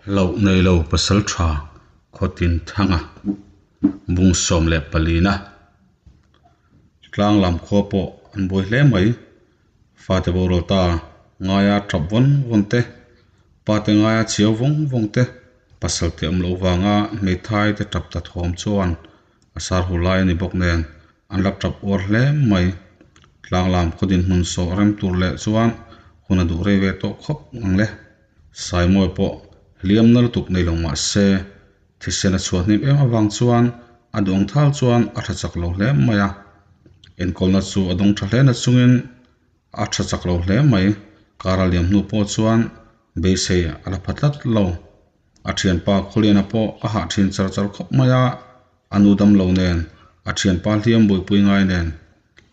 Hlauh nei lo pasaltha khawtin thanga bung 14na tlang lam khua pawh an buai hle mai. Fate boral ta ngaia tap vawn vawn te, pate ngaia chiau vawng vawng te, pasal te awm loh vanga hmeithai te tap ta thawm chuan a sar hu lai a ni bawk nen an la tap uar hle mai. Tlang lam khaw dinhmun sawh rem tur leh chuan hun a duh rei ve tawh khawp ang le. Saimawi pawh hliam na lutuk nei lo mah se thisen a chhuah hnim em avang chuan a duang thal chuan a tha chak lo hle mai a. Enkawlna chu a dawng tha hle na chungin a tha chak lo hle mai. Kar a liam hnu pawh chuan beisei a la pha tlat lo. A thianpa Khawliana pawh a hah thin char char khawp mai a, a nu dam lo nen, a thianpa hliam buaipui ngai nen.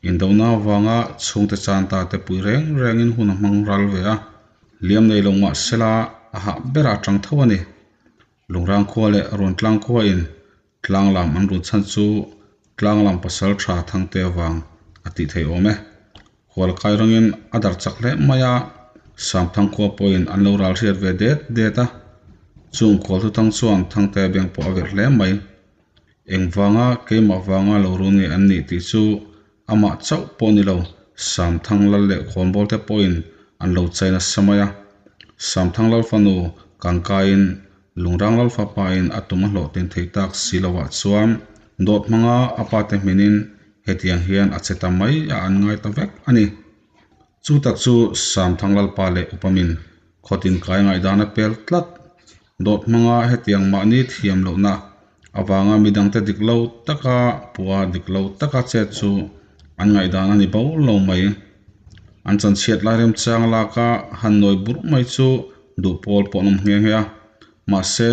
Indona avanga chhungte chan ta te pui reng rengin hun a hmang ral ve a, hliam nei lo mah sela a hah berah a tang tho a ni. Lungrang khua leh Ruantlang khua in tlang lam an run chhan chu tlang lam pasal tha Thangte avang a tih theih awm e. Khual kai rawngin a darh chak hle mai a, Samthang khua pawhin an lo ral hriat ve det det a. Chung khual thuthang chuan Thangte beng pawh a verh hle mai. Engvanga keimah vanga lo run nge an nih tih chu amah chauh pawh ni lo, Samthang lal leh khawnbawl te pawhin an lo chai nasa mai a. Samthang lal fanu Kangkaiin Lungrang lal fapain a tum a hlawhtlin thei tak si lovah chuan dawt hmanga a pate hminin hetiang hian a che ta mai a an ngai ta vek a ni. Chu tak chu Samthang lalpa leh Upamin khawtin kai ngaihdan a pel tlat. Dawt hmanga hetiang mahni thiam lohna avanga midangte dik lo taka pua dik lo taka chet chu an ngaihdan a ni bo lo mai. An chanchhiat lai remchang laka han nawi burh mai chu duh pawl pawh an awm nghe nghe a. Mahse,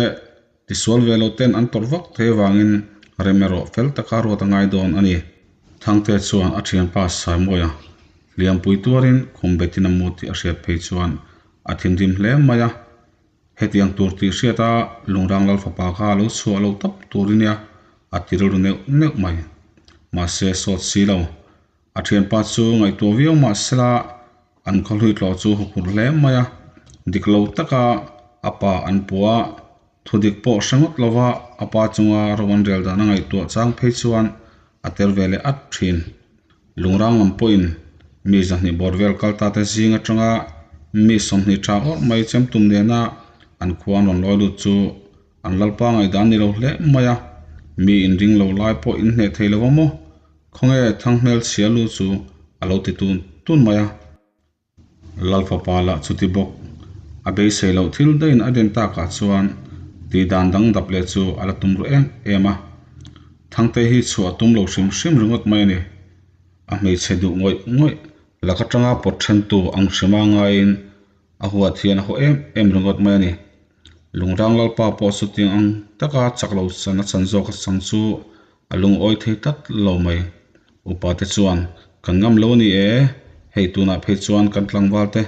tisual ve lo ten an tawrh vak thei avangin rem erawh fel taka ruat a ngai dawn a ni. Thangte chuan a thianpa Saimawia hliampui tuarin khum betin a mu tih a hriat phei chuan a thinrim hle mai a. Hetiang tur tih hriat a Lungrang Lal fapa kha a lo chhuah lo tawp tur i nia, a ti rilru neuh neuh mai. Mahse, sawt si lo. A thianpa chu ngaihtuah viau mah sela an khawhlui tlawh chu huphurh hle mai a, dik lo taka a pa an pua thu dik pawh hre ngawt lova a pa chunga ro an rel dan a ngaihtuah chang phei chuan a tel ve leh at thin. Lungrang lam pawhin mi zahnih bawr vel kal ta te zing atanga mi 20 tha awrh mai chem tum nena an khua an rawn lawi lut chu an lalpa ngaihdan ni lo hle mai a, mi inring lo lai pawh inhneh thei lo a maw? Khawnge Thanghmel chhia lu chu a lo ti tun tun mai a. Lal fapa lah chuti bawk. A beisei loh thil daihin a den takah chuan tih dan dang dap leh chu a la tum ruh em em a. Thangte hi chhuah tum lo hrim hrim ringawt mai a ni. A hmeichhe duh ngawih ngawih lak atanga pawt thentu ang hrima ngaiin a huat hian a haw em em ringawt mai a ni. Lungrang Lalpa pawh chutiang ang taka chak lo chan a chan zawk a chang chu A lungawi thei tlat lo mai. Upa te chuan, Kan ngam lo a ni e, hei tunah phei chuan kan tlangval te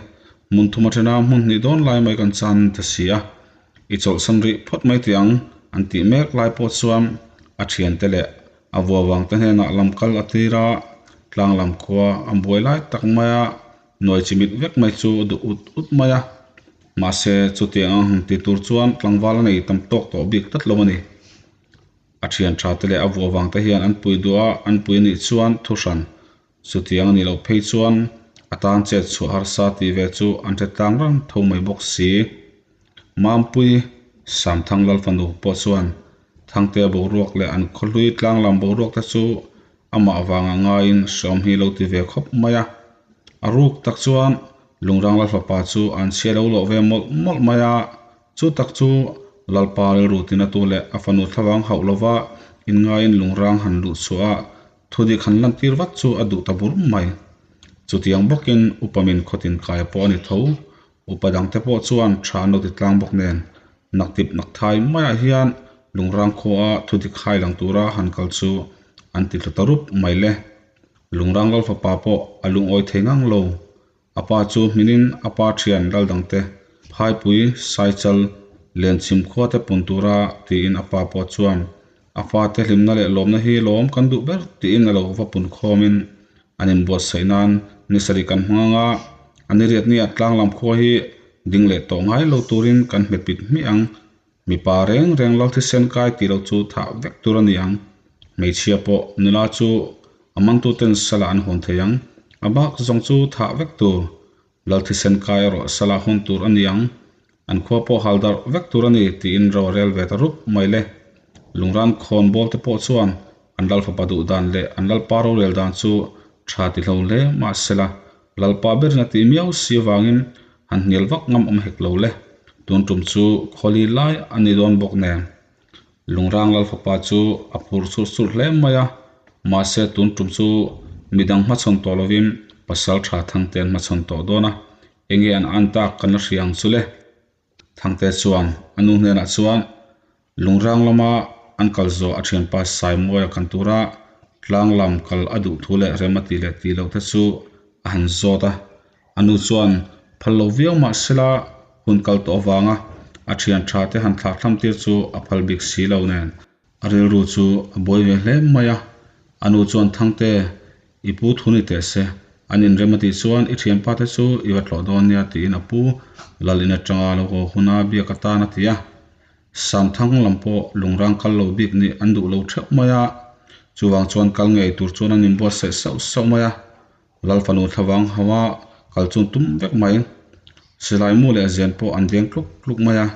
hmun thum aṭhena hmun hnih dawn lai mai kan chan ta si a, i chawlhsan rih phawt mai tih ang, an tih mek lai pawh chuan a thiante leh a vuavang te hnenah lam kal a tir a, tlang lam khua a buai lai tak maia nuai chimit vek mai chu a duh ut ut mai a. Mahse, chutiang ang han ti tur chuan tlangval a nei tam tawk tawh bik tlat lo a ni. A thian tha te leh a vuah vang te hian an pui duh a, an pui anih chuan thu hran. Chutiang anih loh phei chuan a tan chet chhuah harsa tih ve chu an hre tlang rang tho mai bawk si. Mampui, Samthang Lalfanu pawh chuan Thangtea boruak leh an khawhlui tlanglam boruak te chu amah vanga ngaiin hreawm hi lo ti ve khawp mai a. A ruk tak chuan Lungrang Lalfapa chu an chhia lo lawh ve mawlh mawlh mai a, Chu tak chu Lalpa rilru tinatu leh a fanu thlavang hauh lova inngaiin lungrang han luh chhuah a, thudik han lantir vat chu a duh ta bur mai. Chutiang bawkin upa min khawtin kai pawh a ni tho. Upa dangte pawh chuan tha an lo ti tlang bawk nen, naktip nakthai maiah hian lungrang khua a thudik hai lang tura han kal chu an ti thlu ta rup mai le. Lungrang Lalfapa pawh a lungawi thei ngang lo. A pa chu hminin a pa thian lal dangte Phaipui, Saichal, Lenchim khua te pun tura tiin a pa pawh chuan a fate hlimna leh lawmna hi lawm kan duh ber tiin a lo va pun khawmin an inbuatsaih nan ni sarih kan hmang anga a ni riat nia tlanglam khua hi Ding leh tawh ngai lo turin kan hmet pit hmiah ang. Mipa reng reng lal thisen kai tih loh chu thah vek tur a ni ang. Hmeichhia pawh nula chu a mantuten sala an hawn thei ang. A bak zawng chu thah vek tur. Lal thisen kai erawh sala hawn tur a ni ang. An khua pawh hal darh vek tur a ni tiin ro a rel ve ta rup mai le. Lungran khawn bawl te pawh chuan an lal fapa duh dan leh an lalpa rorel dan chu tha ti hlo hle mahsela Lalpa berin a tih miau si avangin han hnial vak ngam awm hek lo le. Tun tum chu khawli lai a ni dawn bawk nen. Lungrang Lal fapa chu a phur churh churh hle mai a, mahse tun tum chu midang hmachhawn tawh lovin pasal tha Thangte an hmachhawn tawh dawn a, enge an an tak kan la hria ang chu le. Thangte chuan a nu hnenah chuan Lungrang lama an kal zawh a thianpa Saimuaia kan tura tlang lam kal a duh thu leh rem a tih leh tih loh te chu a han zawt a. A nu chuan phal lo viau mah sela hun kal tawh avanga a thian tha te han thlak thlam tir chu a phal bik si lo nen. A rilru chu a buai ve hle mai a. A nu chuan Thangte, i pu thu ni teh se, an inrem a tih chuan i thianpa te chu i va tlawh dawn nia tiin a pu lal in atanga lo haw huna biak atan a ti a. Samthang lam pawh lungrang kal lo bik nih an duh lo theuh mai a, chuvang chuan kal ngei tur chuan an inbuatsaih sauh sauh mai a, Lal fanu thlavang hawa kal chun tum vek mai. Silai mu leh zen pawh an deng tluk tluk mai a,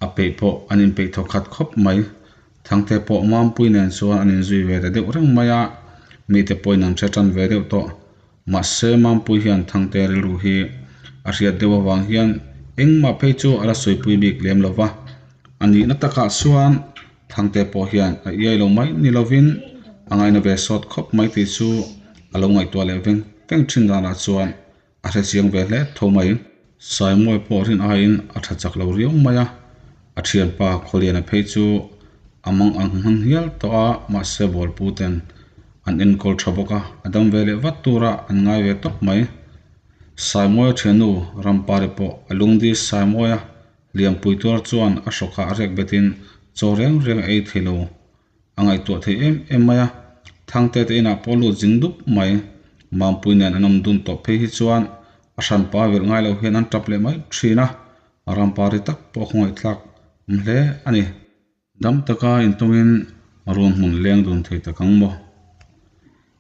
a peih pawh an inpeih thaw khat khawp mai. Thangte pawh Mampui nen chuan an inzui ve ta deuh reng mai a, mite pawhin an hre tan ve deuh tawh. Mahse Mampui hian Thangte rilru hi a hriat deuh avang hian engmah phei chu a la sawipui bik lem lo va. A nihna takah chuan Thangte pawh hian a iai lo mai ni lovin a ngaina ve sawt khawp mai tih chu a lo ngaihtuah leh veng veng thin danah chuan a hre chiang ve hle tho mai. Saimawi pawh rin aiin a tha chak lo riau mai a, a thianpa Khawliana phei chu a mang ang hman hial tawh a, mahse Bawlpu ten an enkawl tha bawk a, a dam ve leh vat tura an ngai ve tawp mai. Saimawia thiannu Rampari pawh a lungdi Saimawia lianpui tuar chuan a hrawkah a rek betin chaw reng reng a ei thei lo. A ngaihtuah thei em em mai a, Thangte te inah pawh lut zing dup mai. Mampui nen an awm dun tawh phei hi chuan a hranpa velh ngai lo hian an tap leh mai thin a, Rampari tak pawh a khawngaihthlak awm hle a ni. Dam taka intawngin run hmun leng dun thei tak ang maw?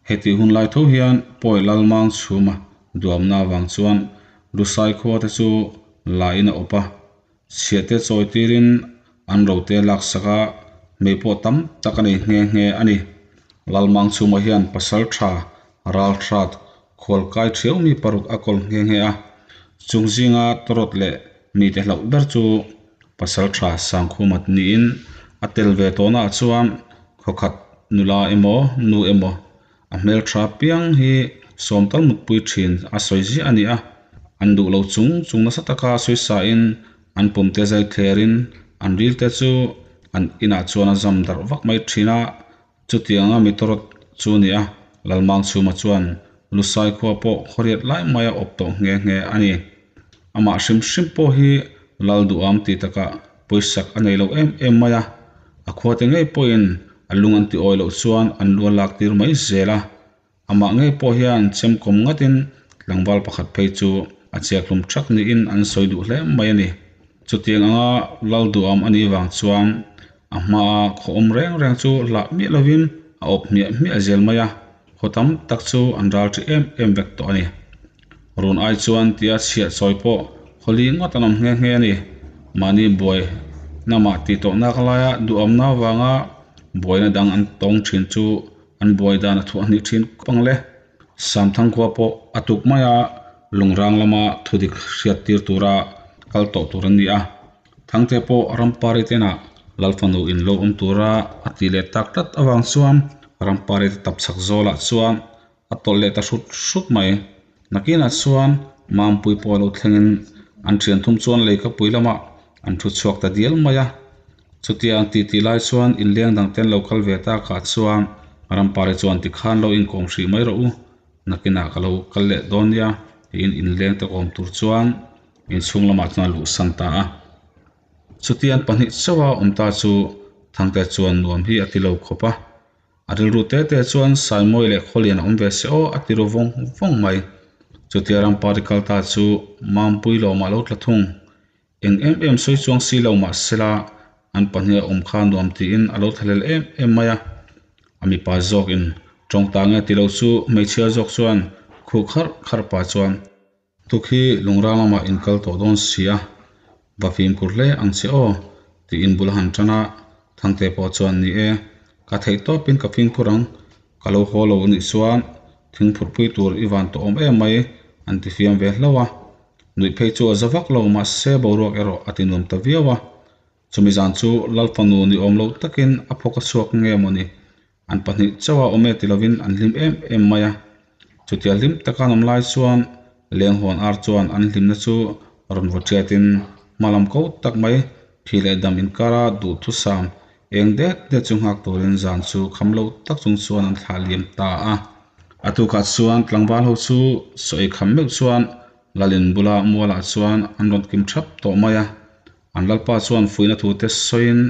Hetih hun lai tho hian Pawi Lalmang chhuma duamna avang chuan Lusai khua te chu la in a awp a, chhiahte chawi tirin an rote laksak a, hmei pawh tam tak a nei nghe nghe a ni. Lalmang chhuma hian pasal tha ralhrat khualkai thiau mi paruk a kawl nghe nghe a, chung zinga tawrawt leh mite hlauh ber chu Pasal tha Sangkhumat niin a tel ve tawhnaah chuan khawkhat nula emaw nu emaw a hmeltha piang hi sawm tal mutpui thin a sawi ziah a ni a, an duh lo chung chung nasa taka sawi sain an pumte zai thlerin an rilte chu an inah chuan a zam darh vak mai thin a, chutianga mi tawrawt chu a ni a, Lalmang Chhuma chuan Lusai khua pawh khawriat lai mai a awp tawh nghe nghe a ni. Amah hrim hrim pawh hi lal duham tih takah pawisak a nei lo em em mai a, a khuate ngei pawhin a lung an tiawi loh chuan an lu a lak tir mai zel a. Amah ngei pawh hian chemkawm ngatin tlangval pakhat phei chu a chiakhlum thak niin an sawi duh hle mai a ni. Chutiang anga lal duham a nih vang chuan a hmaa khaw awm reng reng chu hlah miah lovin a awp hmiah hmiah zel mai a, khaw tam tak chu an ral ṭhi em em vek tawh a ni. Run ai chuan tia chhiah chawi pawh khawli ngawt an awm nghe nghe a ni. Mahni buai namah tih tawh nak laia duhamna avanga buaina dang an tawng thin chu an buai dan a thuah hnih thin khawp ang le. Samthang khua pawh a tuk maia lungrang lama thudik hriat tir tura kal tawh tur an ni a. Thangte pawh Rampari tenah Lalfanu in lo awm tura a tih leh tak tlat avang chuan Rampari te tapchhak zawlah chuan A tawlh leh ta hrut hrut mai. Nakinah chuan Mampui pawh a lo thlengin an thian thum chuan leikapui lamah an thu chhuak ta dial mai a. Chutia an titi lai chuan inleng dang ten lo kal ve takah chuan Rampari chuan tikhan lo inkawm hrih mai rawh u, nakinah ka lo kal leh dawn nia tiin inleng te kawm tur chuan inchhung lamah chuan a luhsan ta a. Chutian pahnih chauha awm ta chu Thangte chuan nuam hi a ti lo khawp a. A rilru te te chuan Saimawi leh Khawlian a awm ve se aw a ti ru vawng vawng mai. Chutia Rampari kal ta chu Mampui lawmah a lo tla thung. Eng em em sawi chuang si lo mah sela an pahnih a awm kha nuam tiin a lo thlahlel em em mai a. A mipa zawkin tawng ta nge ti lo chu hmeichhia zawk chuan khuh kharh kharh pah chuan Tuk hi lungrang lamah in kal tawh dawn si a, va fimkhur hle ang che aw tiin bul a han tan a, Thangte pawh chuan ni e, ka theih tawpin ka fimkhur ang, ka lo haw lo anih chuan thingphurhpui tur i van tawh awm em mai an ti fiam ve hlauh a, nuih phei chu a za vak lo mahse boruak erawh a ti nuam ta viau a, chumi zan chu Lalfanu ni awm lo takin a phawk a chhuak nge mawni An pahnih chauh a awm e ti lovin an hlim em em mai a. Chutia hlim taka an awm lai chuan lenghawn ar chuan an hlimna chu rawn vaw ṭhiatin hma lam ko tak mai thi leh dam inkara duhthusam eng det det chu nghak turin zan chu kham lo tak chung chuan an thlah liam ta a. A tukah chuan tlangval ho chu saw ei kham meuh chuan Lalin bula mualah chuan an rawn kim ṭhap tawh mai a. An lalpa chuan fuihna thu te sawiin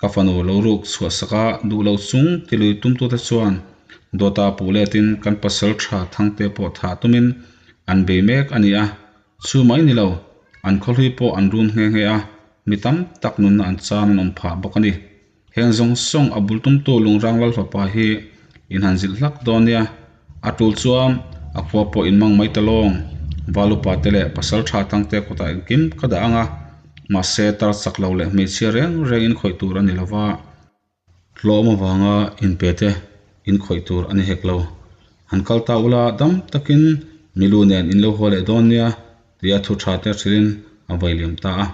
Ka fanu lo ruk chhuah sak a, duh lo chung ti lui tumtute chuan dawta puh letin kan pasal tha Thangte pawh thah tumin an bei mek a ni a, chu mai ni lo, an khawhlui pawh an run nghe nghe a, mi tam tak nunna an chan an awm phah bawk a ni. Heng zawng zawng a bul tumtu Lungrang Lalfapa hi in han zilh hlak dawn nia, a tul chuan a khua pawh in mang mai ta lawng, Valupa te leh pasal tha Thangte kutah engkim ka dah ang a, Mahse, tar chak lo leh hmeichhia reng reng in khawih tur a ni lova, hlawm avanga inpe te in khawih tur a ni hek lo. Han kal ta ula dam takin milu nen in lo haw leh dawn nia tia thu tha te hrilhin a vai liam ta a.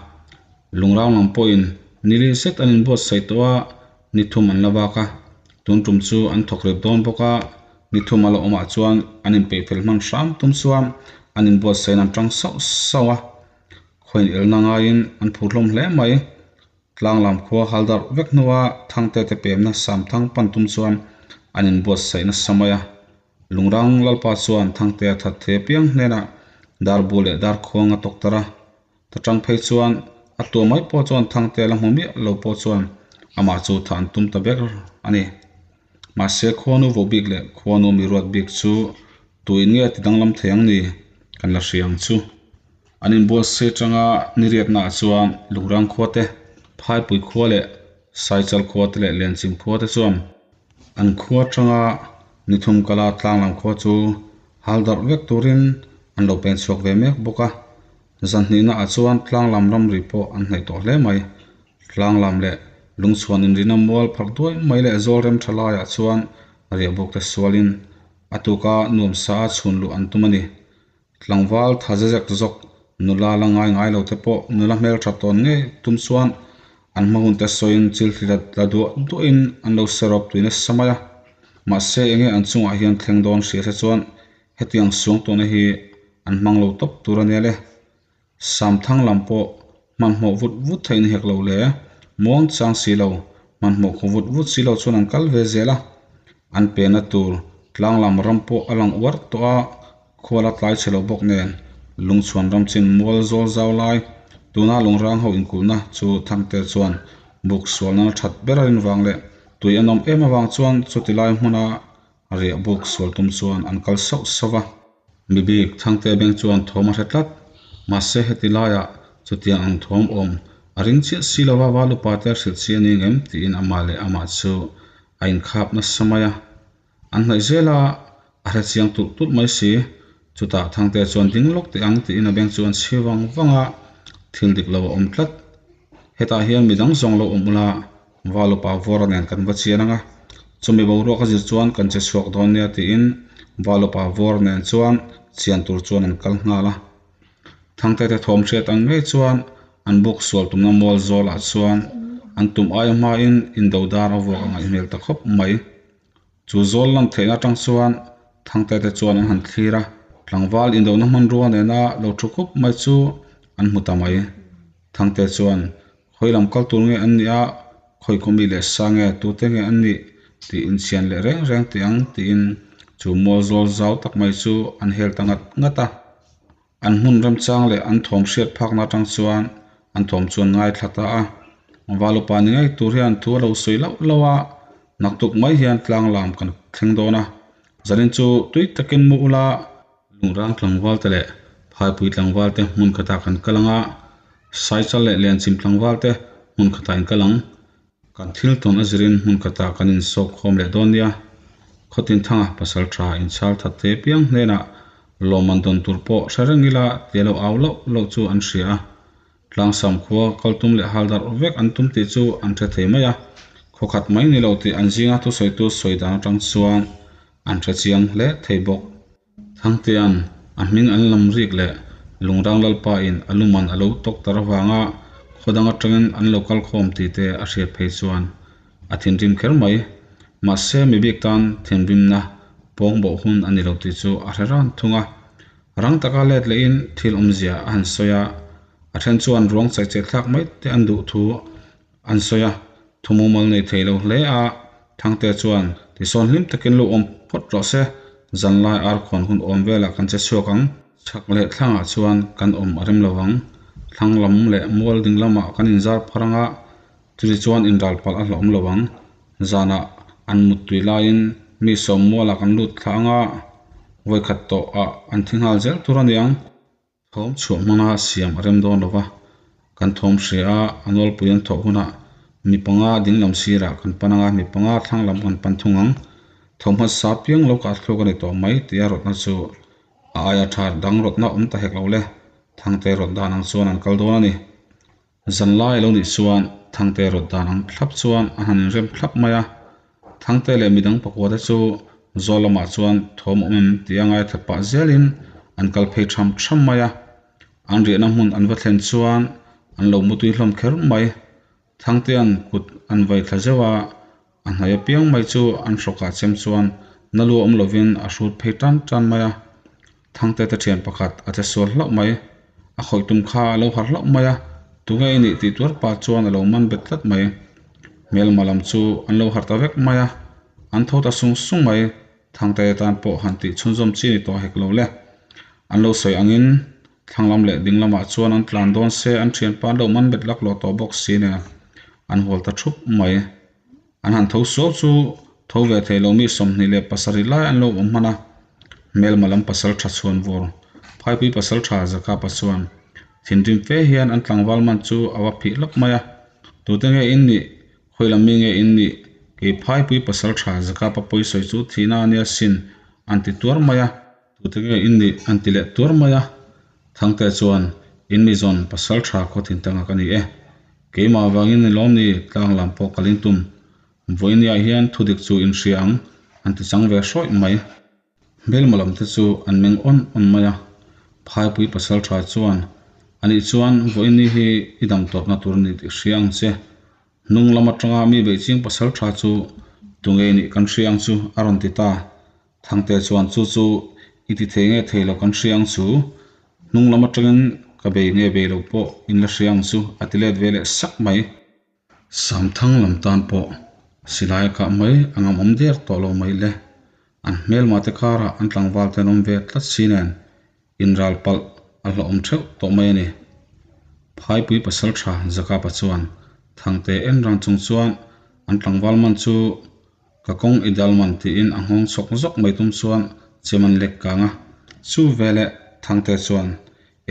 Lungrang lam pawhin nili zet an inbuatsaih tawh a, ni thum an la vak a, tun tum chu an thawk rip dawn bawk a, ni thum a la awmah chuan an inpeih fel hman hram tum chuan an inbuatsaih in an tang sauh sauh a. Khawiin elna ngaiin an phur hlawm hle mai. Tlang lam khua hal darh vek hnua Thangte te pemna Samthang pan tum chuan an inbuatsaih nasa mai a. Lungrang Lalpa chuan Thangte a that thei apiang hnenah darbu leh darkhuang a tawk tar a. Ta tang phei chuan a tua mai pawh chuan Thangte la hmu miah lo pawh chuan amah chu thah an tum ta ber a ni. Mahse khuanu vo bik leh khuanu mi ruat bik chu tuin nge ti danglam thei ang ni kan la hria ang chu. An inbuatsaih atanga niriatna ah chuan Lungrang khua te, Phaipui khua leh Saichal khua te leh Lenchim khua te chuan an khua atanga nithum kala tlanglam khua chu hal darh vek turin an lo pen chhuak ve mek bawk a. Zanhnihna ah chuan tlanglam ramri pawh an hnaih tawh hle mai. Tlanglam leh lungchhuan inrina mual pharh duai mai leh zawl rem tha laiah chuan riahbuk te sualin a tuka nuamsa a chhun luh an tum a ni. Tlangval tha zezek zawk nula la ngai ngai lo te pawh nula hmeltha tawn ngei tum chuan an hma hun te sawiin chil thli la duah duahin an lo serawp tui nasa mai a. Mahse enge an chungah hian thleng dawn hria se chuan hetiang suang tawhna hi an hmang lo tawp tur a nia le. Samthang lam pawh hmanhmawh vut vut theih ni hek lo le, muang chang si lo, hmanhmawh khaw vut vut si lo chuan an kal ve zel a. An pehna tur tlang lam ram pawh a lang uar tawh a, khual a tlai chhe lo bawk nen lungchhuan ram chin mual zawl zau lai tuna lungrang ho inkulhna chu Thangte chuan buk sual nana that ber a rin vang leh tui a nawm em avang chuan chuti lai hmuna riah buk sual tum chuan an kal sauh sauh a. Mi bik Thangte beng chuan thawm a hre tlat. Mahse heti laiah chutiang ang thawm awm a ring chiah si lova Valupa te a hrilh chi a ni ngem tiin amah leh amah chu a inkhap nasa mai a. An hnaih zel a, a hre chiang tulh tulh mai si. Chutah Thangte chuan ding lawk teh ang tiin a beng chu an chhi vang vang a, thil dik lo a awm tlat. Hetah hian midang zawng lo awm ula Valupa Vawra nen kan va chian ang a, chumi boruak a zir chuan kan che chhuak dawn nia tiin Valupa Vawra nen chuan chian tur chuan an kal nghal a. Thangte te thawm hriat ang ngei chuan an buk sual tumna mual zawlah chuan an tum aia hmain indo dar a vuak a ngaih hmel ta khawp mai. Chu zawl lang theihna atang chuan Thangte te chuan an han thlir a, tlangval indona hmanrua nena lo thu khup mai chu an hmu ta mai. Thangte chuan Khawi lam kal tur nge an nih a, khawi kawmi leh sa nge tute nge an nih tih inchhian leh reng reng teh ang tiin chu mual zawl zau tak mai chu an hel ta ngat ngat a. An hmun remchang leh an thawm hriat phakna atang chuan an thawm chu an ngaithla ta a. Valupa ni ngei tur hian thu a lo sawi lauh lauh a, naktuk mai hian tlang lam kan thleng dawn a, zanin chu tui takin mu ula. Lungrang tlangval te leh Phaipui tlangval te hmun khatah kan kal ang a, Saichal leh Lianchim tlangval te hmun khatah in kal ang. Kan thil tawn a zirin hmun khatah kan insawk khawm leh dawn nia. Khawtinthanga pasal tha inchhal that thei apiang hnenah lawmman dawn tur pawh hre reng ila tia lo au loh loh chu an hria a. Tlangsam khua kal tum leh hal darh vek an tum tih chu an hre thei mai a. Khaw khat mai ni lo tih an zinga thusawitu sawi dan atang chuan an hre chiang hle thei bawk. Thangtea'n a hming an lam rik leh Lungrang Lalpa in a luman a lo tawk tar avanga khaw dang atangin an lo kal khawm tih te a hriat phei chuan a thinrim kher mai. Mahse mi bik tan thinrimna pawng bawh hun a ni lo tih chu a hre ran thung a. Rang taka let lehin thil awmzia a han sawi a, a then chuan ruang chaih chaih thlak mai te an duh thu An sawi a, thu mumal nei thei lo hle a, Thangte chuan tisawn hlim takin lu awm phawt rawh se, zanlai ar khawn hun awm velah kan che chhuak ang. Chhak leh thlangah chuan kan awm a rem lo ang, thlang lam leh mual ding lamah kan inzar phar ang a, chumi chuan inral palh a hlauhawm lo ang. Zanah an muttui laiin mi sawm mualah kan lut thla ang a, vawikhat tawh ah an thi nghal zel tur a ni ang. Thawm chhuah hmanga siam a rem dawn lo va, kan thawm hria a, a nawlpui an thawh hunah mi panga dinglam sirah kan pan ang a, mi panga thlang lam kan pan thung ang. Thawmhmat sa piang lo kah thluk a ni tawh mai tih a rawtna chu a aia tha dang rawtna awm ta hek lo le, Thangte rawt dan ang chuan an kal dawn a ni. Zanlai lo nih chuan Thangte rawt dan ang thlap chuan a han inrem thlap mai a, Thangte leh midang pakua te chu zawl lamah chuan thawm awm em tih a ngaithla pah zelin an kal phei tham tham mai a. An riahna hmun an va thlen chuan an lo mutui hlawm kher mai. Thangtea'n kut an vai thla zeuh a, a hnai apiang mai chu an hrawkah chem chuan na lu awm lovin a hrut phei tan tan mai a. Thangte te thian pakhat a che sual hlauh mai. A khawih tum kha a lo harh hlauh mai a, tunge i nih tih tuar pa chuan a lo man bet tlat mai. Hmelma lam chu an lo harh ta vek mai a, an tho ta sung sung mai. Thangte tan pawh han tih chhunzawm chi ni tawh hek lo le. An lo sawi angin thlang lam leh ding lamah chuan an tlan dawn se an thianpa an lo man bet laklawh tawh bawk si nen an hual ta thup mai. An han tho suau chu tho ve thei lo mi 27 lai an lo awm hman a, hmelma lam pasal tha chhuan vawr Phaipui pasal tha Zakapa chuan thinrim fe hian an tlangval man chu a va phih lawp mai a, Tute nge in nih? Khawi lam mi nge in nih? Kei Phaipui pasal tha Zakapa pawi sawi chu thihna a nia sin an ti tuar mai a. Tute nge in nih? An ti leh tuar mai a. Thangte chuan, In mi zawn pasal tha khaw thin tanga ka ni e. Keimah avangin ni lawm ni tlang lam pawh ka ling tum. Vawiiniah hian thu dik chu in hria ang, an ti chang ve hrawih mai. Hmelma lam te chu an meng awn awn mai a. Phaipui pasal tha chuan, Anih chuan vawiini hi i dam tawpna tur a ni tih hria ang che. Hnung lam atanga mi beihching pasal tha chu tunge nih kan hria ang chu a rawn ti ta. Thangte chuan chu chu i ti thei nge thei lo kan hria ang chu. Hnung lam atangin ka bei nge bei lo pawh in la hria ang chu a ti let ve leh sak mai. Samthang lam tan pawh silai a kah mai a ngam awm der tawh lo mai le. An hmelma te karah an tlangval te an awm ve tlat si nen inral palh a hlauhawm theuh tawh mai a ni. Phaipui pasal tha Zakapa chuan Thangte en rang chung chuan an tlangval man chu ka kawng i dal man tiin a nghawng chhawk zawk mai tum chuan chem an lek kang a. Chu veleh Thangte chuan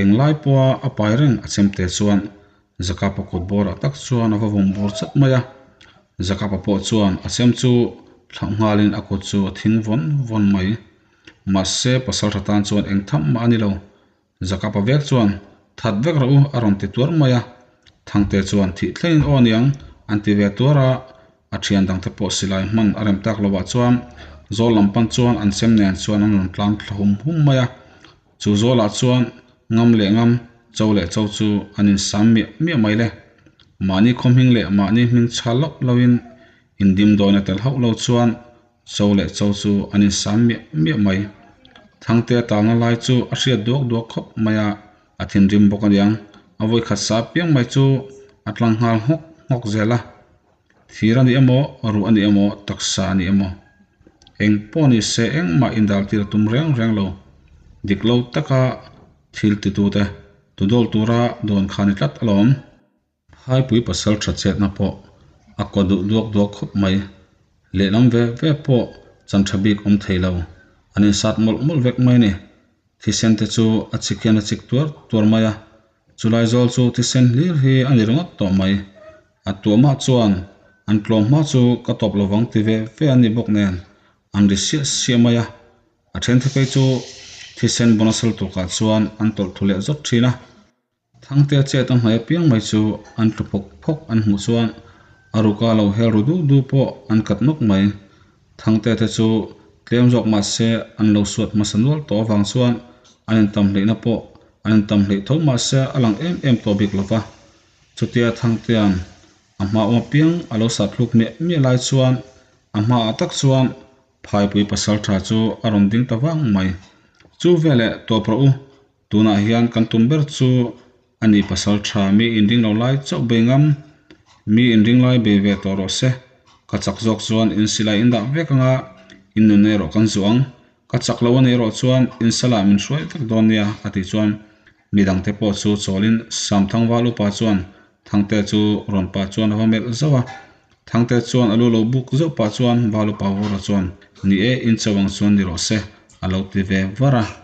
englai pawha a pai reng a chemte chuan Zakapa kut bawrah tak chuan a va vawm bur chat mai a. Zakapa pawh chuan a chem chu thlauh nghalin a kut chu a thing vawn vawn mai. Mahse, pasal tha tan chuan eng tham mah a ni lo. Zakapa vek chuan, That vek rawh u, a rawn ti tuar mai a. Thangte chuan, Thih thlengin aw aniang, an ti ve tuar a. A thian dangte pawh silai hman a rem tak lovah chuan zawl lam pan chuan an sem nen chuan an rawn tlang thla hum hum mai a. Chu zawlah chuan ngam leh ngam, cho leh cho chu an insam miah miah mai le. Mahni khaw hming leh mahni hming chha loh lohin indim dawina tel hauh lo chuan Cho leh cho chu an insam miah miah mai. Thangte a talna lai chu a hriat duak duak khawp mai a, a thinrim bawk aniang. A vawikhat sa piang mai chu a tlang nghal nghawk nghawk zel a. Thir a ni emaw, ruh a ni emaw, taksa a ni emaw. Eng pawh ni se engmah indaltir a tum reng reng lo. Dik lo taka thil titute tudawl tura dawn kha a ni tlat alawm. Phaipui pasal tha chetna pawh a kaw duh duak duak khawp mai. Lehlam ve ve pawh chan tha bik awm thei lo. An insat mawlh mawlh vek mai a ni. Thisen te chu a chik hian a chik tuar tuar mai a, chulai zawl chu thisen hlir hi a ni ringawt tawh mai. A tuahmah chuan an tlawm hma chu ka tawp lovang ti ve ve an ni bawk nen an ri siah siah mai a, a then te phei chu thisen bonasal tukah chuan an tawlh thu leh zawt thin a. Thangtea chet a hmai apiang mai chu an tlu phawk phawk an hmuh chuan a ruka lo hel ru du du pawh an kat nawk mai. Thangtea te chu tlem zawk mah se an lo suat hmasa nual tawh avang chuan an intam hleihna pawh an intam hleih tho mah se a lang em em tawh bik lo va. Chutia Thangtea'n a hma awm apiang a lo sat hluk miah miah lai chuan a hmaah tak chuan Phaipui pasaltha chu a rawn ding ta vang mai. Chu veleh tawp rawh u, Tunah hian kan tum ber chu a ni pasal tha mi inring lo lai chauh bei ngam, mi inring lai bei ve tawh rawh se. Ka chak zawk chuan in silai in dah vek anga in nun erawh kan zuah ang. Ka chak lo a nih erawh chuan in salah min hruai vek dawn nia a tih chuan midangte pawh chu chawlin Samthangval upa chuan Thangte chu rawn pah chuan a va melh zauh a. Thangte chuan a lu lo buk zauh pah chuan Val upa Vawra chuan, Ni e, in cho ang chuan ni rawh se, a lo ti ve var a.